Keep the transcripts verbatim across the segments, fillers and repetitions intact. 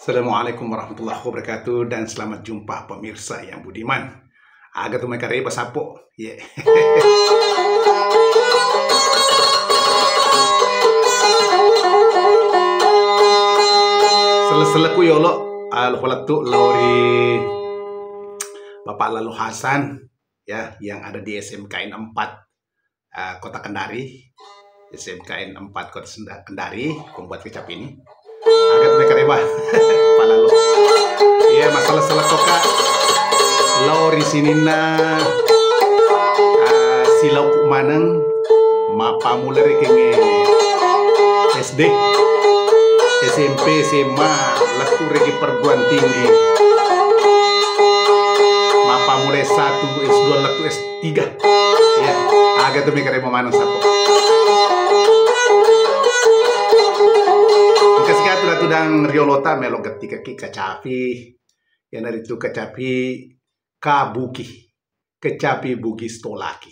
Assalamualaikum warahmatullahi wabarakatuh dan selamat jumpa pemirsa yang budiman. Aga tu mai kareba sappo. Ye. Sele-seleku yolo, ah, lupa lettu lao ri Bapak Lalo Hasan, ya, yang ada di S M K N empat, eh, Kota Kendari, S M K N empat Kota Senda-, Kendari, pembuat kecapi ini. Aga tu mai kareba, Pak Lalo. Iya, masalah-salah toka. Lao ri sininna, eh, silauku maneng, mappammula ri kengnge S D, S M P, S M A, lettu ri perguruan tinggi. Mappammula S satu, S dua, lettu S tiga. Iya, aga tu mai kareba maneng sappo. Engka sikatu datu dang riolota melo gettikaki kecapi. Iyanaritu kecapi kabuki. Kecapi Bugis Tolaki.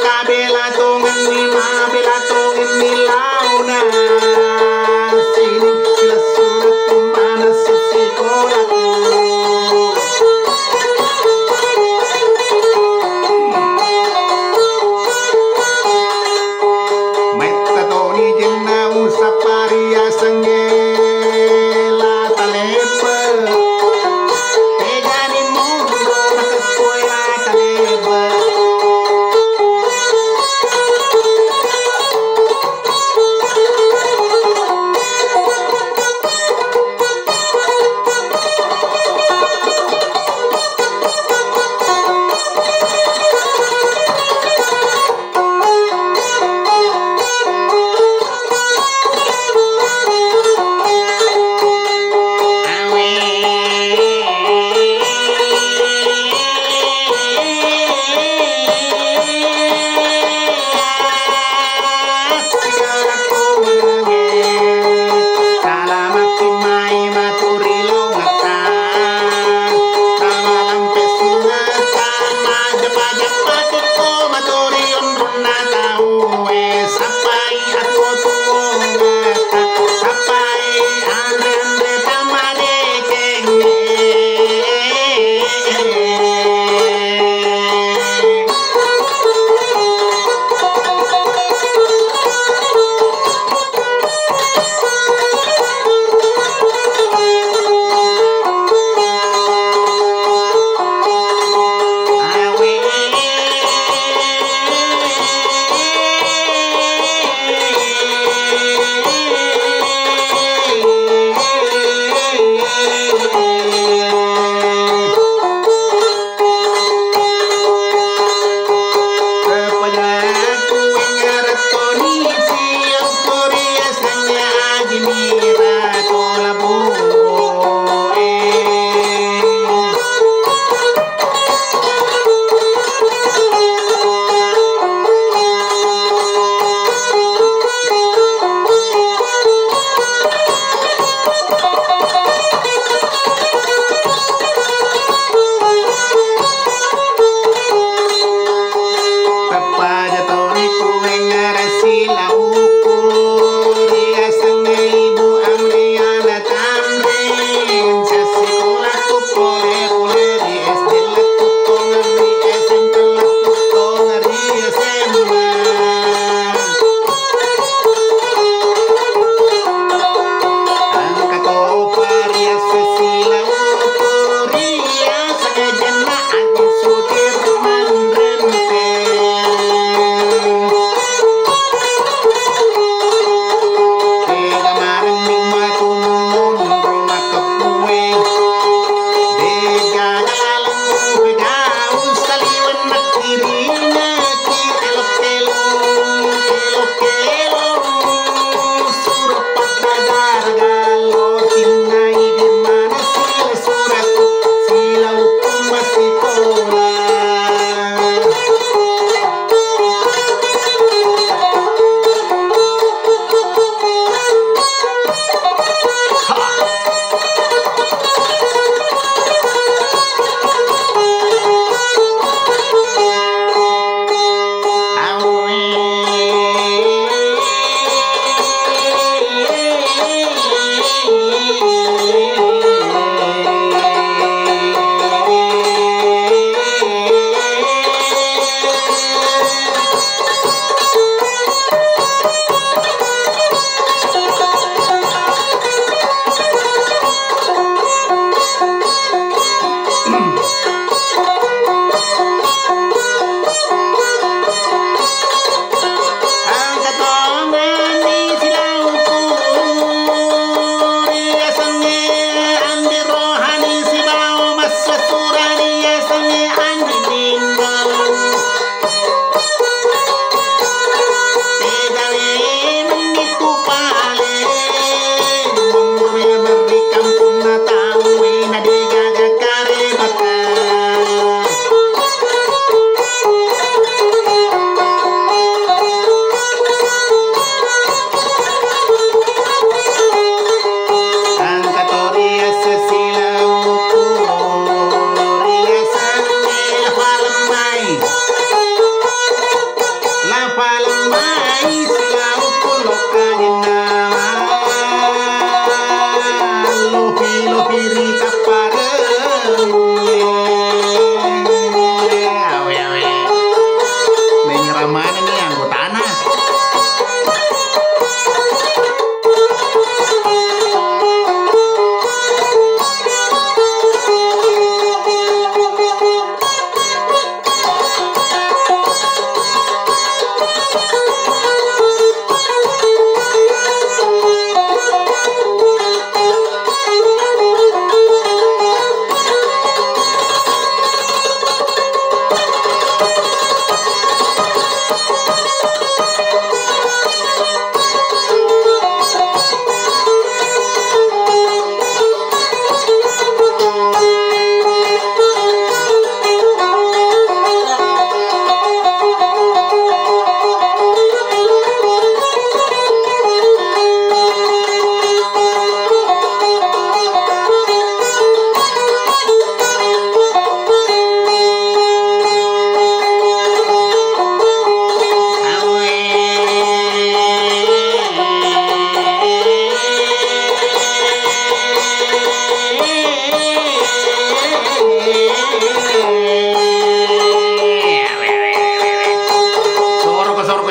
Mabela tongenni, mabela tongenni laona. Sining silessureng manessa sikolaku. Metta toni jenna usapari asengnge La Talebbe. Tegani monro makekkoe La Talebbe.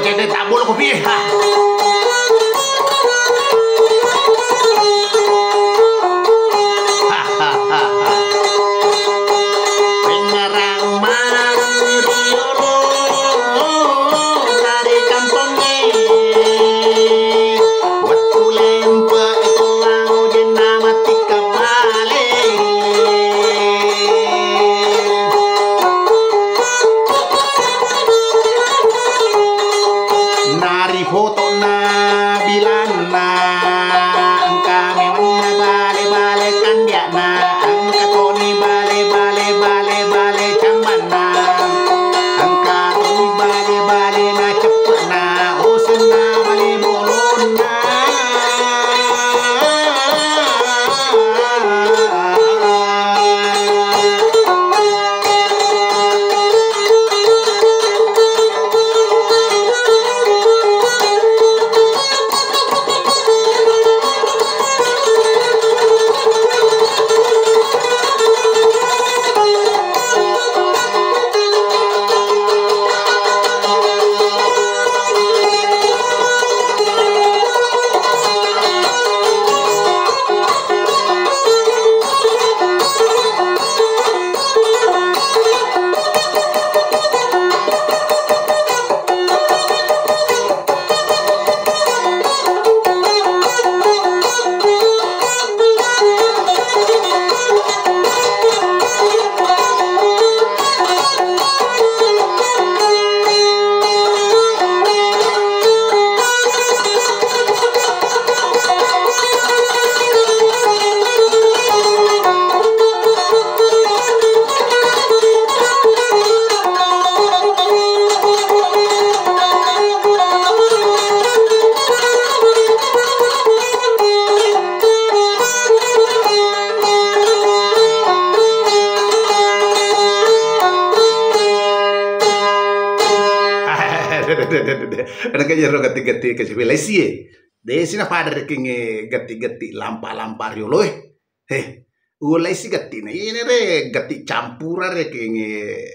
Ede tabolo kopi, eh. Ha. Ha, ha, ha, ha. Pengarang mariolo dari kampongnge. Wettu lempe itu lao jenna mati kabale. Nari fotona bilanna, engka memenna bale-bale kandiakna, engka toni bale-bale, bale-bale cambanna, engka toni bale-bale na ceppe'na, osenna bale bolonna. Engka jero gatti-gatti kasipi laisi e. De' si napada rekengnge gatti-gatti lampa-lampa riolo e. He, ulaisi gattina. Iyana re gatti campura rekengnge,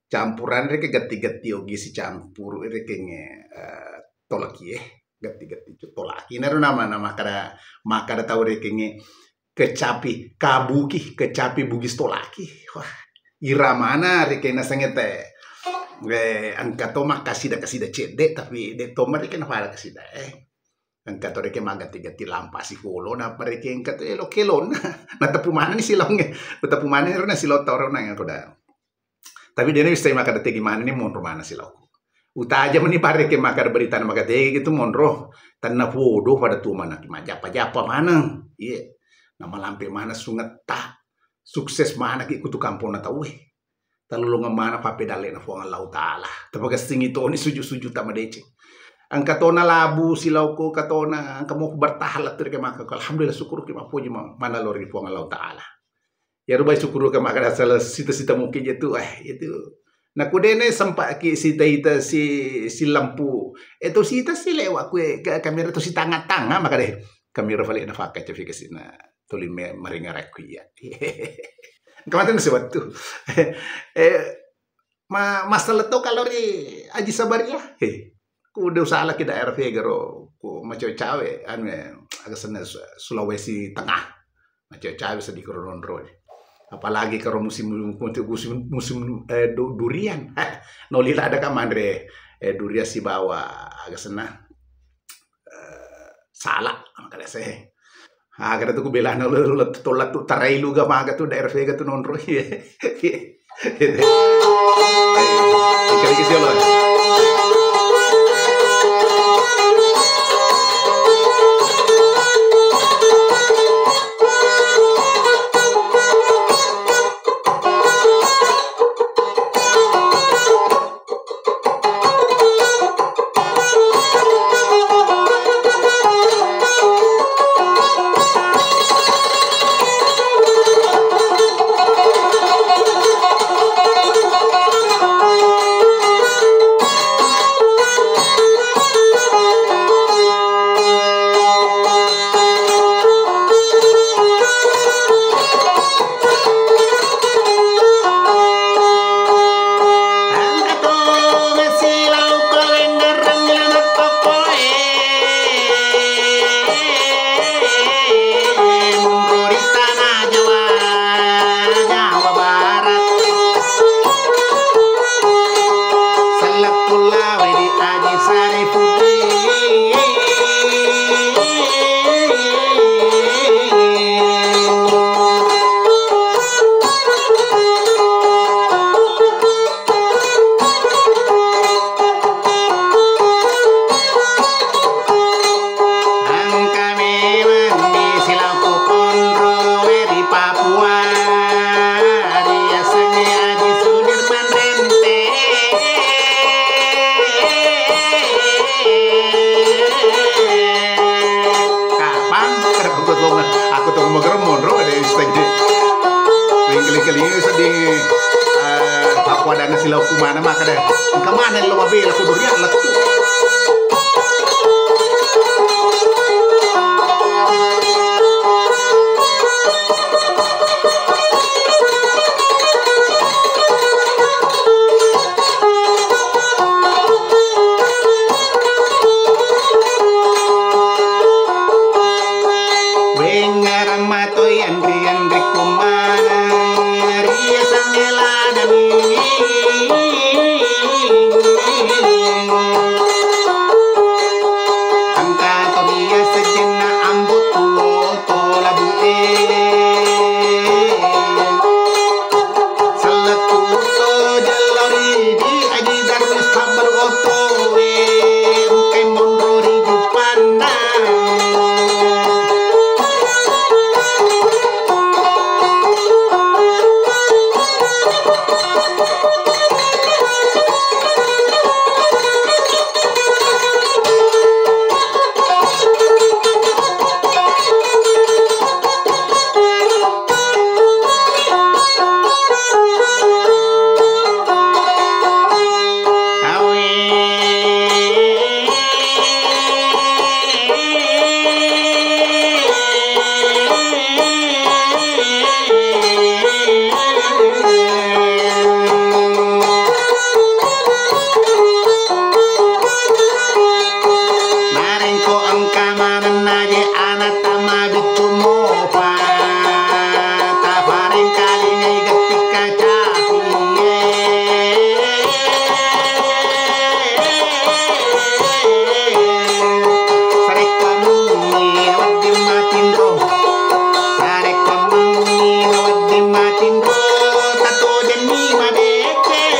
campuran reke gatti-gatti ogi sicampuru rekengnge, eh, tolaki e. Gatti-gatti cu-, tolaki. Naro nama, nama kada, makkada tau rekengnge kecapi kabuki, kecapi Bugis tolaki. Wah, iramana rekenna sengete. Eh, engka to makkasida-kasida cedde, tapi de' to mereka napada kasida, eh. Engka to rekeng maggatti-gatti lampa sikolo, nappa rekeng engka to elo-, kelonna. Nateppu manenni silaongnge. Nateppu manenni ro na silao tau ro na engka koda. Tapi de' na wissai makkada tegi manenni monro maneng silaoku. Utaja meni pa rekeng makkada beritana makkada tegi tu monro. Tenna podo pada tuo maneng majappa-jappa maneng. Iye. Namalampe maneng sungetta. Sukses maneng ki kutu kamponna tau e. Talolongeng maneng pappedallena Puang Allahu Ta'ala. Tapagessingi toni sujud-sujud ta madeceng. Engka tona labu silaoko katona, engka mo bertahan lettu rekeng maka. Alhamdulillah, syukur ki, mappoji ma-, maneng lao ri Puang Allahu Ta'ala. Iyaro bai syukur ke maka dasal sita-sita mungkin je tu, eh, itu. Nakudene sempat ki sita-ita si, si lampu. Eh, tu sita si lewat kue ke kamera tu si tangan-tangan maka deh. Kamera balik nafaka cefi ke sina. Tuli me-, maringarakku iya. Engka matu nasi wettu. Eh, ma-, masalah to kalau ri Aji Sabaria. He. Ku de' usala ki daerah Vega ro, ku macawe-cawe, anu, eh, aga senna Su-, Sulawesi Tengah. Macawe-cawe seddi koro nonro. Apalagi karo musim, musim, musim, eh, du-, durian. Noli lada ka manre, eh, durian sibawa aga senna. Eh, sala, makanya saya. Ah, kada tu kubelana lo, lo, lo, tola tu tarai lu ga maga tu daerah Vega tu nonro. Iya. Iya. Iya. Iya. Iya. Munro ri tana Jawa, Jawa Barat. Sellettu lawe di Aji Sarifuddin. Engka memang mi silauku konro we ri Papua, riasengnge Aji Sudirman Rente. Kapang kada aku tong, aku tong magerem monro kada istage. Wingkeli-keli seding, eh, aku ada nasi lauk mana maka deh. Engka mana lo mabela kudu ria lettu. Wengngerang matoi anri-anri kumana riasengnge ladani. Engka to riaseng jenna ambo tuo to labu e. Sellettu to jellori di Aji Darwis pabbalu oto we engkai monro ri Jupanna. Narengko engka manenna je anatta mabiccu mopa, taparengkalingai getti kacapie. Sarekkoammengngi wedding matinro, sarekkoammengngi wedding matinro, tatojenni madeceng.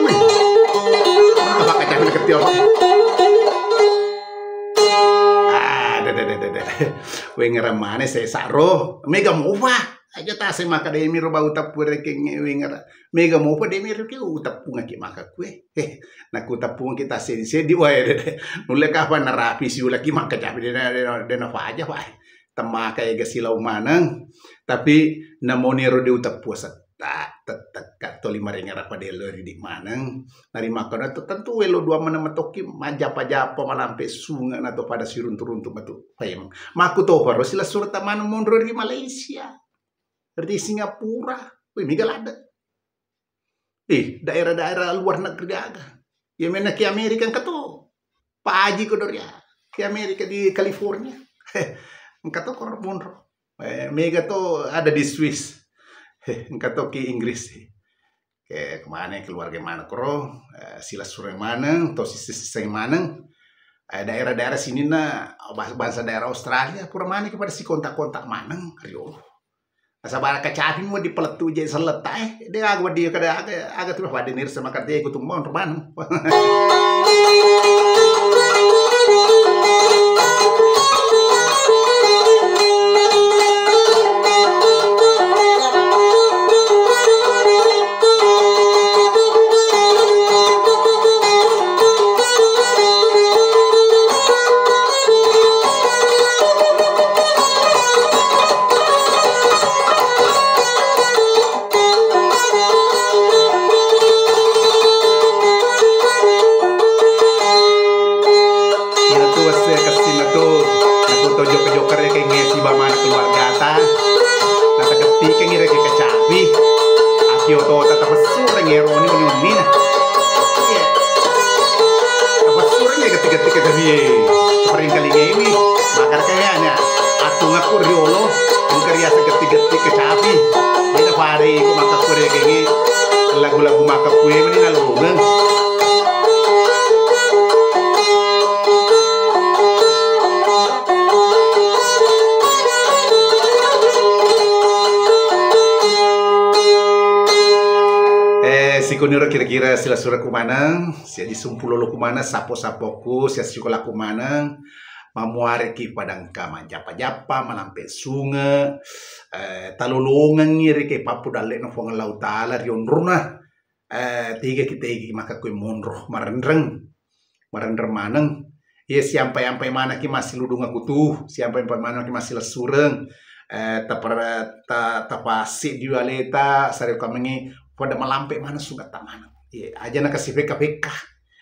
Wih, apa kacang ketio? Ah, deh, deh, deh, deh, deh. Wengngerang maneng sesa ro. Mega mopa. Aja tase maka demi ro bau teppu rekeng wengngerang. Mega mopa demi ro ke uteppungaki maka kue. Eh, naku teppungaki tasedi-sedi wae, deh, deh. Nulle kapan narapi siulaki maka capi dena, dena, dena faja wae. Temaka ega silau maneng, tapi namoniro de uteppu setta, tettekka toli marengngerang padello ridi maneng. Narimakkono to tentu welo dua maneng metokki majjapa-japa malampe sunge nato pada siruntu-runtu metu paimeng. Makkutoparo silessuretta maneng monro ri Malaysia, ri Singapura, wih, mega ladde. Eh, daerah-daerah luar negeri aga. Iya menna ki Amerika engka to. Paji ko doria. Ki Amerika di California. Engka to ko monro. Eh, mega to ada di Swiss. Eh, engka to ki Inggris. Ke kemana keluarga mana kro, eh, silessureng maneng, to siseng maneng. Eh, daerah-daerah sininna bas-, bangsa daerah Australia pura maneng kepada si kontak-kontak maneng riolo. Nasaba kacapi mo dipalettu je selletta, eh. De aga wedding kada aga, aga tu pada nir sama karte ku tumbo maneng. Kuniro kira-kira silessurekku maneng, siaji sumpuloloku maneng, sapo-sapoku, siasikolaku maneng, mamuareki pada engka majjappa-jappa, malampe sunge, eh, talolongengngi ri ke pappu dalle'na Puang Allahu Ta'ala ri onrona, eh, tegaki, tegaki makkakkoe monro, marenreng, marenreng maneng. Iya, siampai-ampai manekki massiludung aku tu, siampai-ampai manekki massilessureng, eh, tapara-, ta-, tapassiddi aleta, sarekamengngi pada malampe maneng sungetta maneng. Iya, aja nakasipekka-pekka.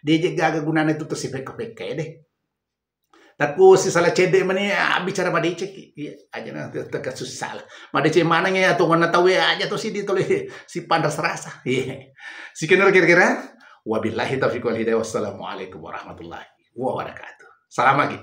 Deje gaga gunana itu tasipekka-pekka ya deh. Takku sisala cedde mani, ah, bicara madecekki. Iya, aja na te-, teka susah lah. Madeceng maneng ya, tongonna tau ya, aja to sidi tole sipanrasa-rasa. Iya. Sikenero kira-kira. Wabillahi taufiq wal hidayah. Wassalamualaikum warahmatullahi wabarakatuh. Salam lagi.